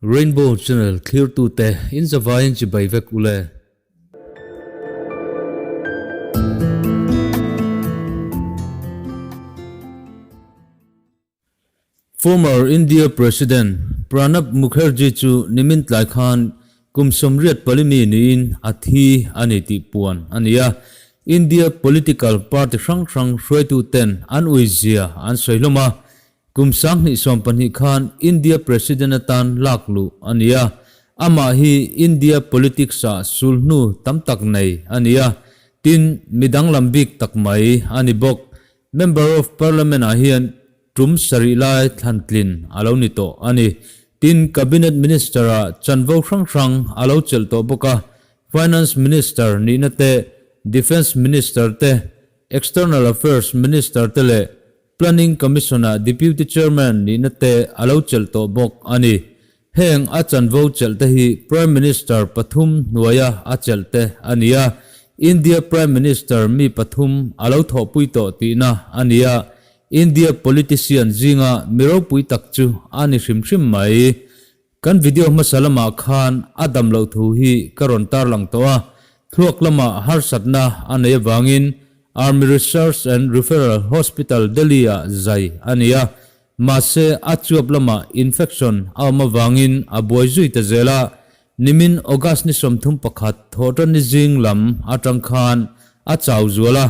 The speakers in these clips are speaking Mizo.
Rainbow channel thlirtute in zavaiin chibai vek ule. Former India President Pranab Mukherjee chu nimin tlai khan kum 84 mi niin a thi a ni tih puan a ni a. India political party hrang hrang hruaituten an uizia an sawi hlawm a. Kum 2012 khan India President atan lak luh a ni a, amah hi India politics-ah sulhnu tam tak nei a ni a, tin, mi danglam bik tak mai a ni bawk. Member of Parliament-ah hian tum sarih lai thlantlin a lo ni tawh a ni. Tin, Cabinet Minister-ah chanvo hrang hrang a lo chelh tawh bawk a, Finance Minister nihna te, Defence Minister te, External Affairs Minister te leh Planning Commission-ah Deputy Chairman nihna te a lo chelh tawh bawk a ni. Heng a chanvo chelh te hi Prime Minister pathum hnuaia a chelh te a ni a, India Prime Minister mi pathum a lo thawhpui tawh tihna a ni a, India politician zinga mi ropui tak chu a ni hrim hrim mai. Kan video hmasa lamah khan a dam loh thu hi ka rawn tarlang tawh a, thluak lamah harsatna a nei avangin Army Research and Referral Hospital Delhi-ah zai a ni a, mahse a chuap lamah infection a awm avangin a buai zui ta zel a, nimin August ni 31 thawhtanni zing lam atang khan a chau zual a,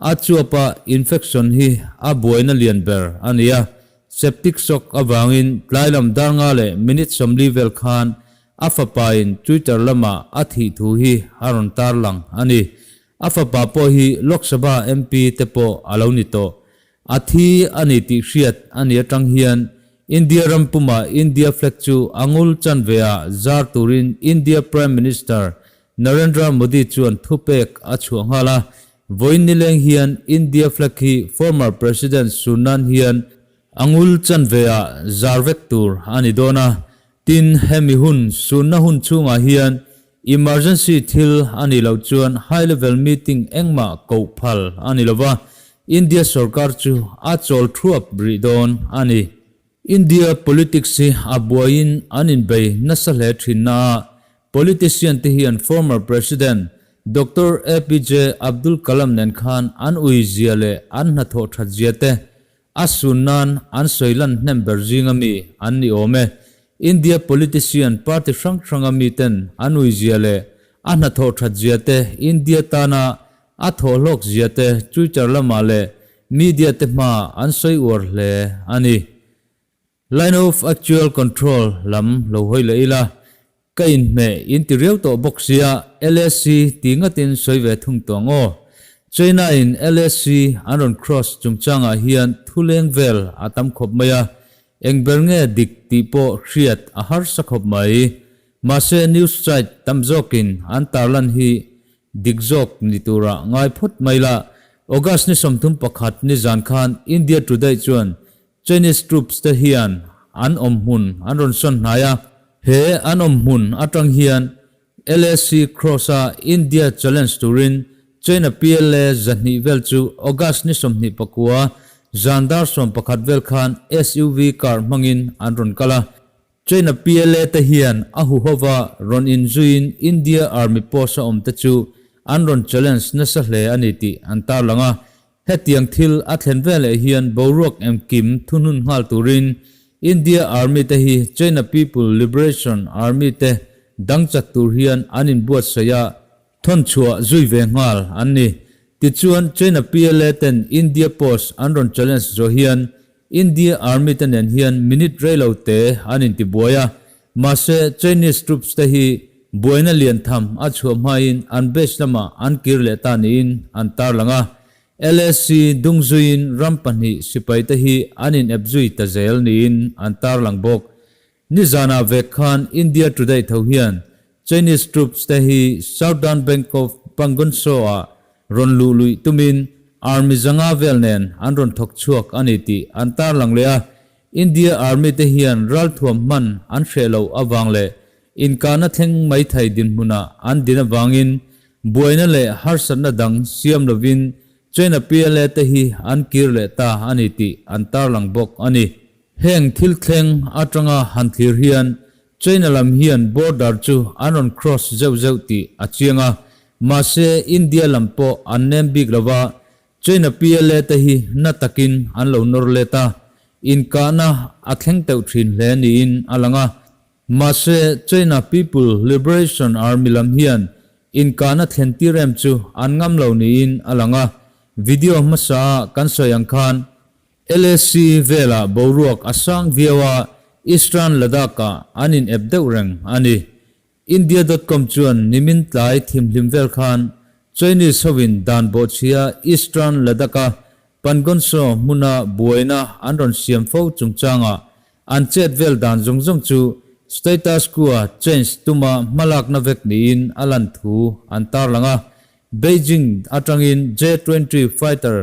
a chuapa infection hi a buaina lian ber a ni a. Septic shock avangin tlai lam dar nga leh minute 40 vel khan a fapain Twitter lamah a thih thu hi a rawn tarlang a ni. A fapa pawh hi Lok Sabha MP te pawh a lo ni tawh. A thi a ni tih hriat a ni atang hian India ram puma India flag chu a ngul chanve ah zar turin India Prime Minister Narendra Modi chuan thupek a chhuah nghal a, Vawiin nileng hian India flag hi former President Sunan hian a ngul chanve ah zar vek tur a ni dawn a, tin hemi hun sunna hun chhungah hian emergency thil a nih loh chuan high level meeting engmah koh phal a ni lova, India sorkar chu a chawl thuap rih dawn a ni. India politics hi a buaiin an inbei nasa hle thin na a, Politician te hian former President Doctor APJ Abdul Kalam nen khan an ui zia leh an hnathawh that zia te a sun nan an sawi lan hnem ber zinga mi an ni awm e. India politician party hrang hranga mi ten an ui zia leh a hnathawh that zia te India tana a thawh hlawk zia te Twitter lamah leh media te hmaah an sawi uar hle a ni. Line of actual control lam lo hawi leh ila, ka inhmeh in ti riau tawh bawk sia, LAC ti ngatin sawi ve thung tawh ang aw. China in LAC an rawn cross chungchangah hian thu leng vel a tam khawp mai a, eng ber nge dik tih pawh hriat a harsa khawp mai. Mahse news site tam zawkin an tarlan hi dik zawk ni tura ngai phawt mai la. August ni 31 nizan khan India Today chuan Chinese troops te hian an awm hmun an rawn sawn hnai a, he an awm hmun atang hian LAC cross a India challenge turin China PLA 200 vel chu August ni 29 zan dar 11 vel khan SUV car hmangin an rawn kal a. China PLA te hian a huhova rawn inzuiin India Army post a awm te chu an rawn challenge nasa hle a ni tih an tarlang a. Hetiang thil a thlen veleh hian boruak engkim thunun nghal turin India Army te hi China People Liberation Army te dangchat tur hian an inbuatsaih a, thawnchhuah zui ve nghal an ni. Tichuan China PLA ten India post an rawn challenge zawh hian India Army te nen hian minute reilo te an intibuai a, mahse Chinese troops te hi buaina lian tham a chhuah hmain an base lamah an kir leh ta niin an tarlang a. LAC dungzuiin ram pahnih sipai te hi an inep zui ta zel niin an tarlang bawk. Nizanah vek khan India Today tho hian Chinese troops te hi Southern Bank of Pangonso-ah rawn luh luih tumin Army 500 vel nen an rawn thawk chhuak a ni tih an tarlang leh a. India Army te hian ralthuam hman an hreh loh avang leh inkahna thleng mai thei dinhmunah an din avangin buaina leh harsatna dang siam lovin China PLA te hi an kir leh ta a ni tih an tarlang bawk a ni. Heng thil thleng atanga han thlir hian China lam hian border chu an rawn cross zeuh zeuh tih a chiang a, mahse India lam pawh an nem bik lo va, China PLA te hi na takin an lo nawr let a, inkahna a thleng teuh thin hle niin a lang a. Mahse China People Liberation Army lam hian inkahna thlen tir em chu an ngam lo niin a lang a, video hmasa a kan sawi ang khan LAC velah boruak a sang viau a, Eastern Ladakh-ah an in ep deuh reng a ni. India dot com chuan nimin tlai thimhlim vel khan Chinese hovin dan bawhchhia Eastern Ladakh-a Pangonso hmuna buaina an rawn siam fo chungchangah an chet vel dan zawng zawng chu status quo change tuma hmalakna vek niin a lan thu an tarlang a. Beijing atangin J-20 fighter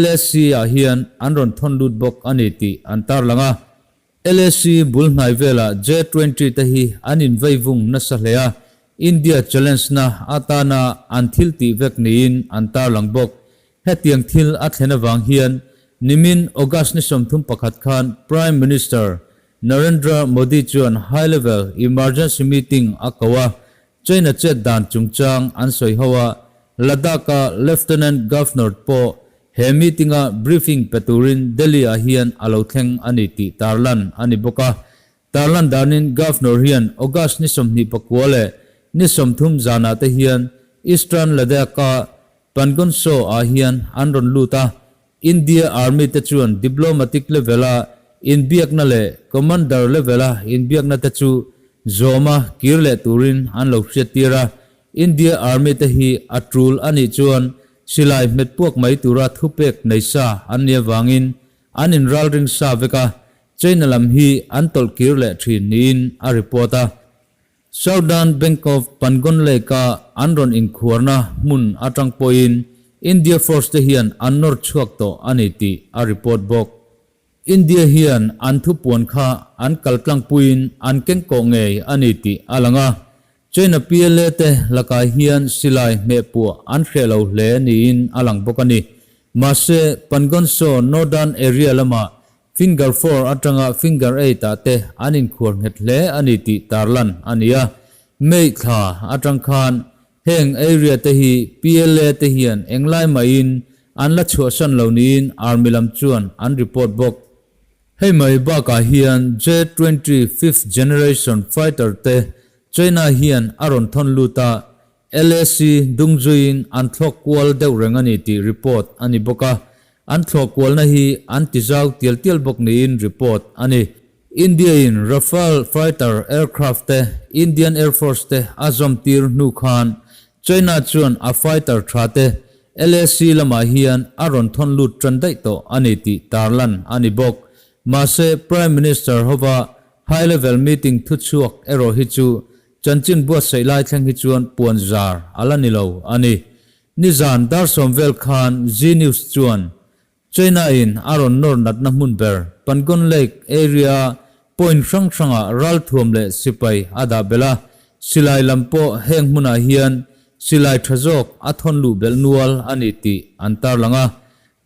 LAC ah hian an rawn thawn lut bawk a ni tih an tarlang a. LAC bul hnai velah J-20 te hi an invei vung nasa hle a, India challenge na atana an thil tih vek niin an tarlang bawk. Hetiang thil a thlen avang hian nimin August ni 31 khan Prime Minister Narendra Modi chuan high level emergency meeting a ko a, China chet dan chungchang an sawi ho a, Ladakh-a Lieutenant Governor pawh he meeting-a briefing pe turin Delhi-ah hian a lo thleng a ni tih tarlan a ni bawk a. Tarlan danin Governor hian August ni 29 leh ni 30 zanah te hian Eastern Ladakh-a Pangonso-ah hian an rawn lut a, India Army te chuan diplomatic level-a inbiakna leh commander level-a inbiakna te chu zawma kir leh turin an lo hriattir a, India Army te hi a tul a nih chuan silai hmet puak mai tura thupek nei sa an nih avangin an inralring sa vek a, China lam hi an tawlh kir leh thin niin a report a. Southern Bank of Pangon Lake-a an rawn inkhuarna hmun atang pawhin India force te hian an nawr chhuak tawh a ni tih a report bawk. India hian an thupuan kha an kaltlangpuiin an kengkawh ngei a ni tih a lang a, China PLA te lakah hian silai hmehpuah an hreh lo hle niin a lang bawk a ni. Mahse, Pangon Saw Northern Area lamah Finger four atanga finger eight ah te an inkhuar nghet hle a ni tih tarlan a ni a. May thla atang khan heng area te hi PLA te hian englai mahin an la chhuahsan lo niin Army lam chuan an report bawk. Hei mai bakah hian J-20 fifth generation fighter te China hian a rawn thawn lut a, LAC dungzuiin an thlawk kual deuh reng a ni tih report a ni bawk a, an thlawh kualna hi an ti zau tial tial bawk niin report a ni. India-in Rafale fighter aircraft te Indian Air Force te a zawm tir hnu khan China chuan a fighter tha te LAC lamah hian a rawn thawn lut tan daih tawh a ni tih tarlan a ni bawk. Mahse Prime Minister hova high level meeting thuchhuak erawh hi chu Chanchin buatsaih lai thleng hi chuan puan zar a la ni lo a ni. Nizan dar sawm vel khan Zee News chuan China in a rawn nawr natna hmun ber Pangon Lake area a point hrang hrangah ralthuam leh sipai a dah belh a, silai lam pawh heng hmunah hian silai tha zawk a thawn luh belh nual a ni tih an tarlang a.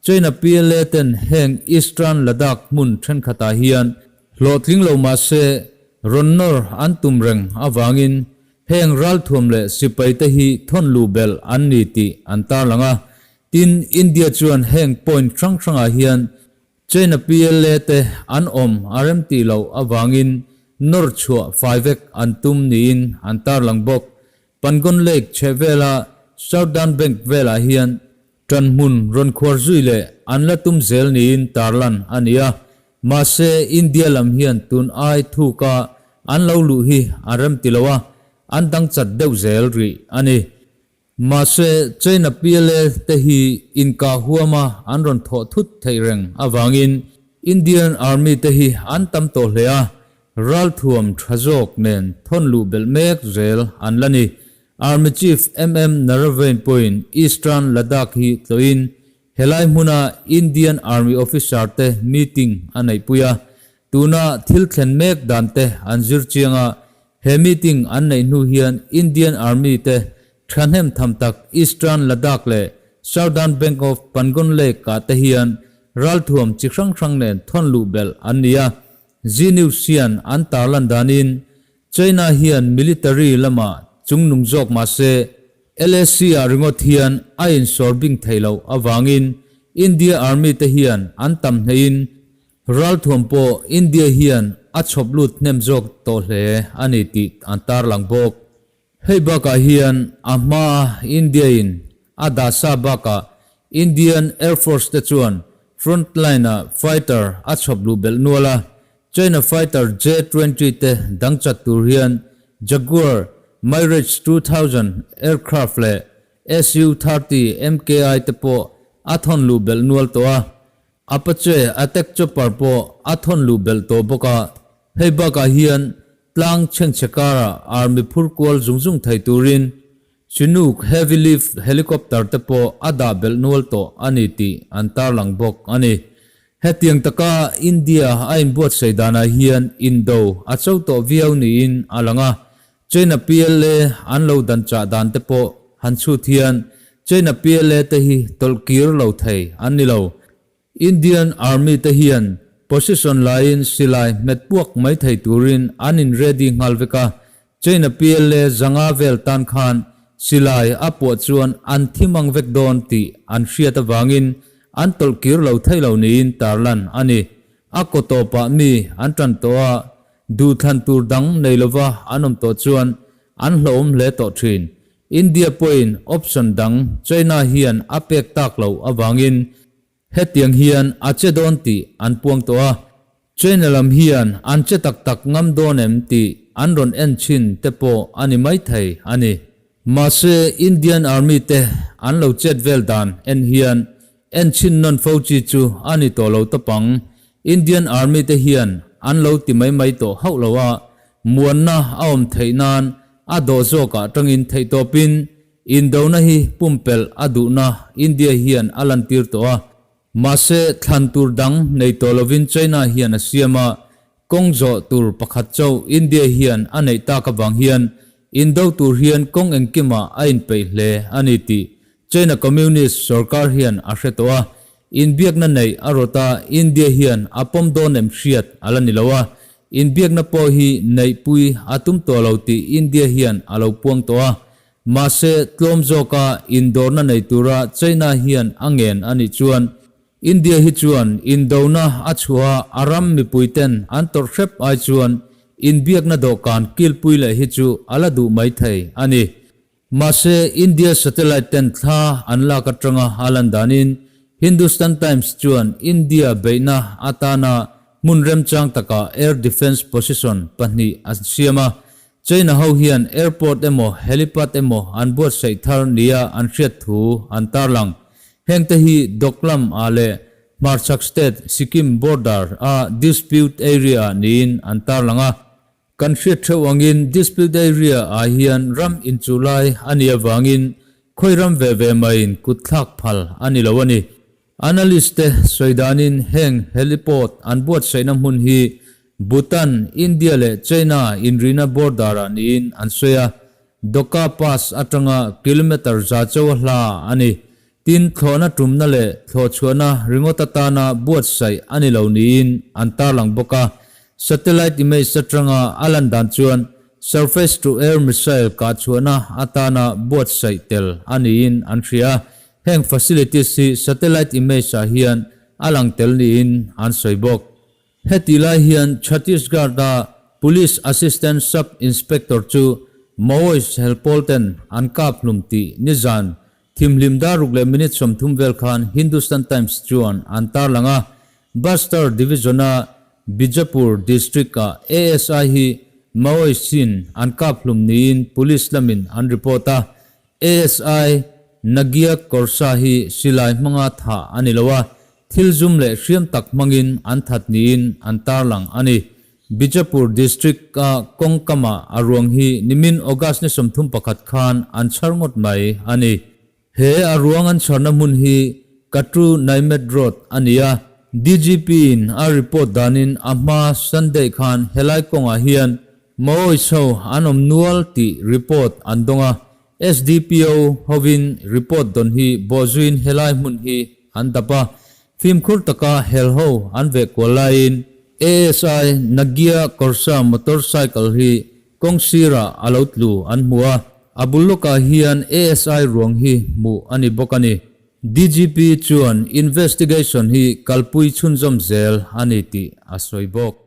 China PLA ten heng Eastern Ladakh hmun thenkhatah hian hlawhtling lo mah se rawn nawr an tum reng avangin heng ralthuam leh sipai te hi thawn luh belh an ni tih an tarlang a. Tin, India chuan heng point hrang hrangah hian China PLA te an awm a rem tih loh avangin nawr chhuah fai vek an tum niin an tarlang bawk. Pangon Lake chhehvela Southern Bank velah hian Ṭan hmun rawn khuar zui leh an la tum zel niin tarlan a ni a, mahse India lam hian tun ai thuka an lo luh hi an rem ti lo a, an dang chat deuh zel rih a ni. Mahse China PLA te hi inkah huama an rawn thawh thut theih reng avangin Indian Army te hi an tam tawh hle a, ralthuam tha zawk nen thawn luh belh mek zel an la ni. Army Chief MM Naravane pawhin Eastern Ladakh hi tlawhin helai hmuna Indian Army officer te meeting a neihpui a, tuna thil thlen mek dan te an zir chiang a, he meeting an neih hnu hian Indian Army te thahnem tham tak Eastern Ladakh leh Southern Bank of Pangon Lake ah te hian ralthuam chi hrang hrang nen thawn luh belh an ni a, Zee News hian an tarlan danin. China hian military lamah chungnung zawk mah se, LAC-ah ringawt hian a insawr bing theih loh avangin India Army te hian an tam hneihin ralthuam pawh India hian a chhawp lut hnem zawk tawh hle a ni tih an tarlang bawk. Hei bakah hian a hmaa India-in a dah sa bakah Indian Air Force te chuan front line-ah fighter a chhawp luh belh nual a, China fighter J-20 te dang chat tur hian Jaguar Mirage 2000 aircraft leh Su-30 MKI te pawh a thawn luh belh nual tawh a. Apache attack chopper pawh a thawn luh belh tawh bawk a, hei bakah hian tlang chhengchhe karah army phur kual zung zung thei turin Chinook heavy lift helicopter te pawh a dah belh nual tawh a ni tih an tarlang bawk a ni. Hetiang taka India a inbuatsaih danah hian indo a cho tawh viau niin a lang a, China PLA an lo dan chah dan te pawh han chhut hian China PLA te hi tawlh kir lo thei an ni lo. Indian Army te hian position laiin silai hmet puak mai thei turin an in ready nghal vek a, China PLA zanga vel tan khan silai a puah chuan an thi mang vek dawn tih an hriat avangin an tawlh kir lo thei lo niin tarlan a ni. A kaw tawpah mi an tan tawh a, Duhthlan tur dang nei lova an awm tawh chuan an hlauhawm hle tawh thin. India pawhin option dang China hian a pek tak loh avangin hetiang hian a che dawn tih an puang tawh a. China lam hian an che tak tak ngam dawn em tih an rawn en chhin te pawh a ni maithei a ni. Mahse Indian Army te an lo chet vel dan en hian En chhin nawn fo chi chu a ni tawh lo tawp ang. Indian Army te hian an lo ti mai mai tawh hauh lo a, muanna a awm theih nan a dawh zawkah tangin theihtawpin indona hi pumpelh a duhna India hian a lantir tawh a. Mahse thlan tur dang nei tawh lovin China hian a siam a, kawng zawh tur pakhat chauh India hian a neih tak avang hian indo tur hian kawng engkimah a inpeih hle a ni tih China Communist sorkar hian a hre tawh a, inbiakna neih a rawt a, India hian a pawm dawn em hriat a la ni lo a, inbiakna pawh hi neihpui a tum tawh lo tih India hian a lo puang tawh a, mahse tlawm zawka indawrna nei tura China hian a ngen a nih chuan India hi chuan indona a chhuah a, a ram mipuiten an tawrh hrep ai chuan inbiakna dawhkan kilpui leh hi chu a la duh maithei a ni. Mahse, India satellite ten thla an lak atanga a lan danin Hindustan Times chuan India beihna atana hmun remchang takah air defence position pahnih a siam a. China ho hian airport emaw helipad emaw an buatsaih thar nia an hriat thu an tarlang. Hengte hi Doklam ah leh hmarchhak state Sikkim border a dispute area ah niin an tarlang a. Kan hriat theuh angin dispute area ah hian ram inchuh lai a nih avangin khawi ram ve ve maiin kut thlak phal a ni lo a ni. Analyst te sawi danin heng heliport an buatsaihna hmun hi Bhutan, India leh China inrina border ah niin an sawi a, Doka Pass atanga kilometre 100 hla a ni. Tin, thlawhna tumna leh thlawhchhuahna ringawt atana buatsaih a ni lo niin an tarlang bawk a. Satellite image atanga a lan dan chuan surface to air missile kahchhuahna atana buatsaih tel a niin an hria a. Heng facilities hi satellite image ah hian a lang tel niin an sawi bawk. Heti lai hian Chhattisgarh-a Police Assistant Sub Inspector chu Maoist helpawl ten an kap hlum tih nizan thimhlim dar ruk leh minute 30 vel khan Hindustan Times chuan an tarlang a. Bastar Division-a Bijapur District-a ASI hi Maoist-in an kap hlum niin Police lamin an report a. ASI Nagia Korsa hi silai hmanga thah a ni lo a, thil zum leh hriam tak hmangin an that niin an tarlang a ni. Bijapur District-a kawng kamah a ruang hi nimin August ni 31 khan an chhar ngawt mai a ni. He a ruang an chharna hmun hi Katru Naimet Road a ni a, DGP-in a report danin a hma Sunday khan helai kawngah hian Maoist ho an awm nual tih report an dawng a, SDPO hovin report dawn hi bawhzuiin helai hmun hi an dap a, fimkhur taka hel ho an veh kual laiin ASI Nagia Corsa motorcycle hi. kawng sirah a lo tlu an hmu a, a bul lawkah hian ASI ruang hi hmuh a ni bawk a ni. DGP chuan investigation hi kalpui chhunzawm zel a ni tih a sawi bawk.